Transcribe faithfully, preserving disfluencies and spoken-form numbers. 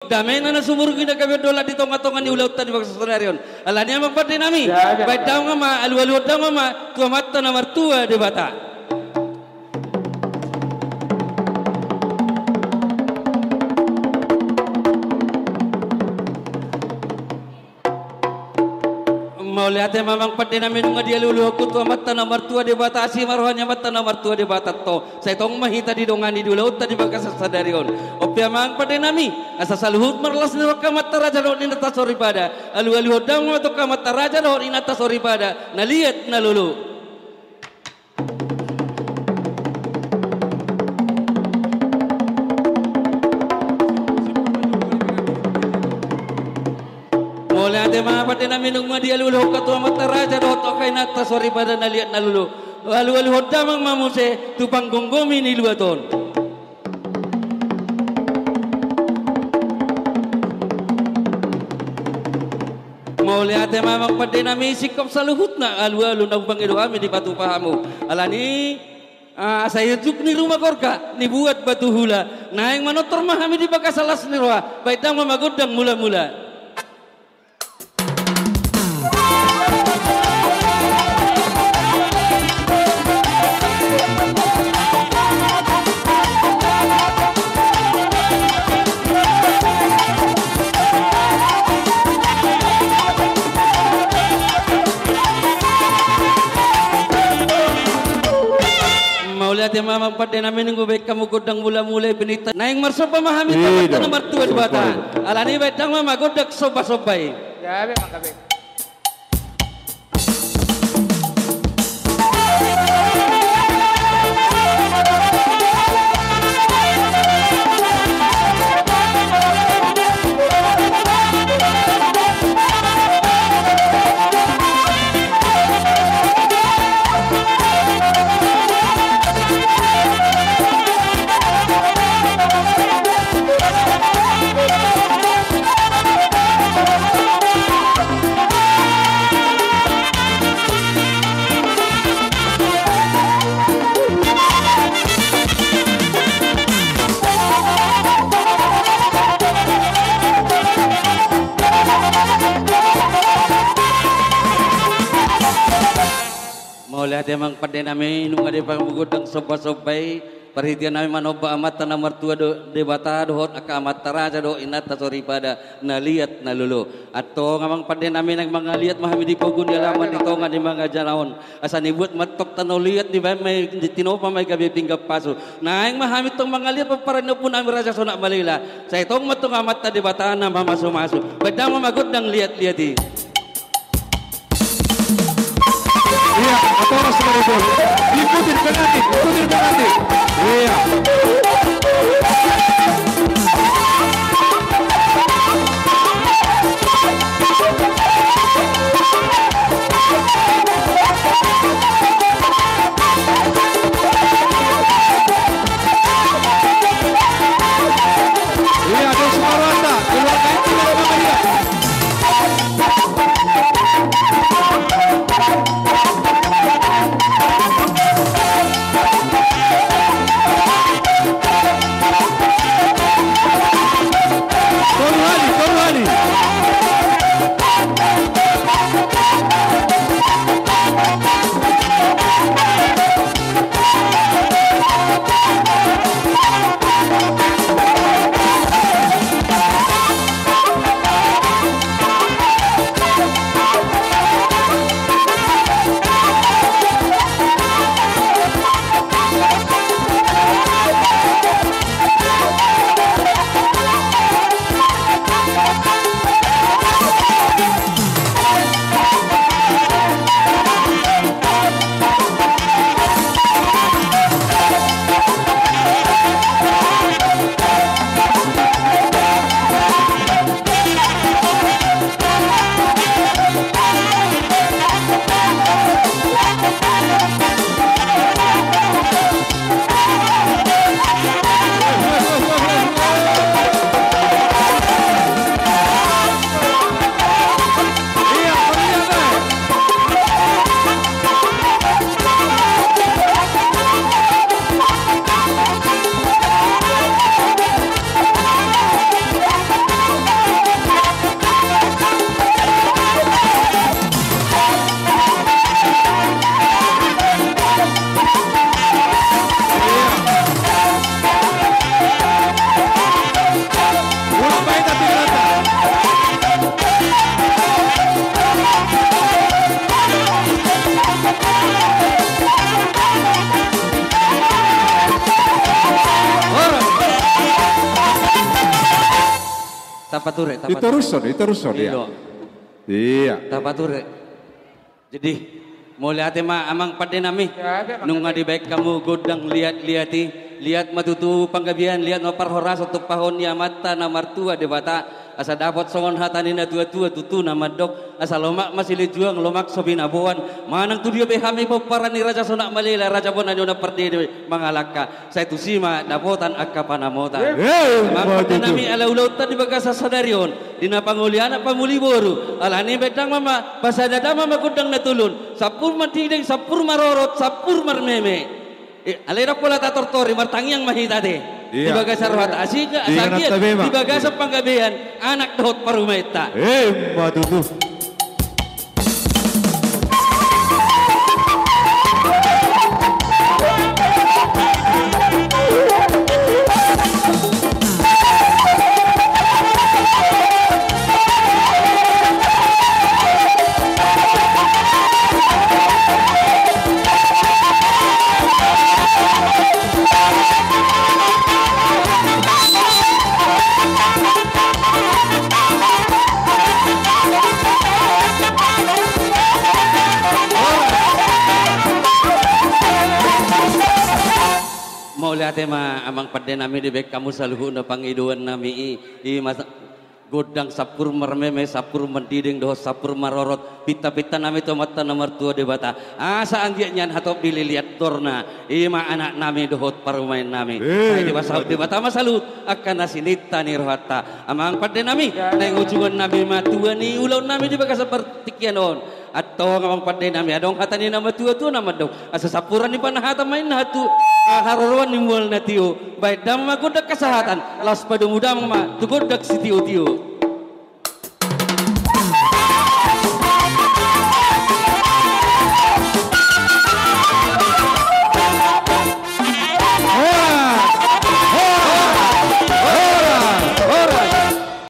Damena na sumurung i na gabe dolan di tongatonga ni ulaonta di bagasan sadari on. Alani i amang pandenami, baen damang ma, alualuhon damang ma tu Amanta na martua Debata. Mauliate ma amang pandenami, nunga dialualuhon tu Amanta na martua Debata, asi ma roha ni Amanta na martua Debata antong. Sai tong ma hita didongani di ulaonta di bagasan sadari on. On pe amang pandenami, asa saluhut marlas ni roha angka amanta raja dohot inanta soripada. Alualuhon damang ma tu angka amanta raja dohot inanta soripada na liat na lolo. Mauliate ma amang pandenami, nunga dialualuhon tu amanta raja dohot tu angka inanta soripada na liat na lolo. Alualuhon damang ma muse tu panggomgomi ni luat on. Mauliate ma amang pandenami, singkop saluhutna alualu naung mangido hami dipatupa hamu. Alani, ah, asa ijuk ni ruma gorga, nibuat batu hula. Naeng manortor ma hami di bagasan las ni roha, baen damang ma gondang mulamula. Mauliate ma amang pandenami, nunga baen hamu gondang mulamula i, pinita. Naeng marsomba ma hami tu Amanta na martua Debata. Alani i baen damang ma gondang sombasomba i. Gabe ma, gabe. Mauliate amang pandenami, nunga dibaen hamu gondang sombasomba i. Parhitean nami manomba Amanta na martua do-, Debata dohot angka amanta raja dohot inanta soripada na liat na lolo. Antong amang pandenami, naeng mangaliat ma hami di pogu ni alaman di tonga ni mangaja on. Asa nibuat ma antong tano liat, dibaen ma i, tinopa ma i gabe pinggan pasu. Naeng ma hami tong mangaliat pomparan ni ompunami Raja Sonak Malela. Sai tong ma tong Amanta Debata na mamasumasu. Baen damang ma gondang liatliat i. Iya, atas dari gol. Ikuti dengan hati, ikuti dengan hati. Iya. Iya, ada suara tak? Keluarga itu dari mana dia? Tapature, tapature. Itoruson, itoruson, iya. Iya. Tapature. Jadi, mauliate ma amang pande nami. Nunga dibaen hamu gondang liat-liat i, liat ma tutu panggabean, liat ma parhorasan tumpahon ni Amanta na martua Debata, asa dapot songon hata ni na tua-tua tutu na mandok, asa lomak ma silinjuang, lomak so binaboan, manang tu dia pe hami pomparan ni Raja Sonak Malela, Raja Bona ni Onan Pardede mangalangka. Sai tusi ma dapotan angka panamotan. Eh, amang pande nami, ala ulaonta di bagasan sadari on, di na pangoli anak pangoli boru, alani i baen damang ma, pasada damang ma gondang na tolu on, sampur mandiding, sampur marorot, sampur marmeme. Eh, alai ndang pola tatortori, martangiang ma hita ate. Iya. Di bagasan rohanta, asi anggiat di bagasan panggabean anak dohot parumaenta. Eh, ma tutu. Mauliate ma amang pande nami, dibaen hamu saluhutna pangidoan nami i, i ma gondang sampur marmeme, sampur mandiding dohot sampur marorot, pinta-pinta nami tu Amanta na martua Debata, asa anggiat nian hatop dililiat dorna, i ma anak nami dohot parumaen nami. Eh, sai dipasaut Debata ma saluhut angka na sininta ni rohanta. Amang pande nami, naeng ujungon nami ma tua ni ulaon nami di bagasan partingkian on. Antong amang pande nami, adong hata ni na matua-tua na mandok, asa sampuran ni panahatan ma inna tu, ah, haroroan ni mual na tio, baen damang ma gondang hasahatan, laos padomu damang ma tu gondang sitio-tio.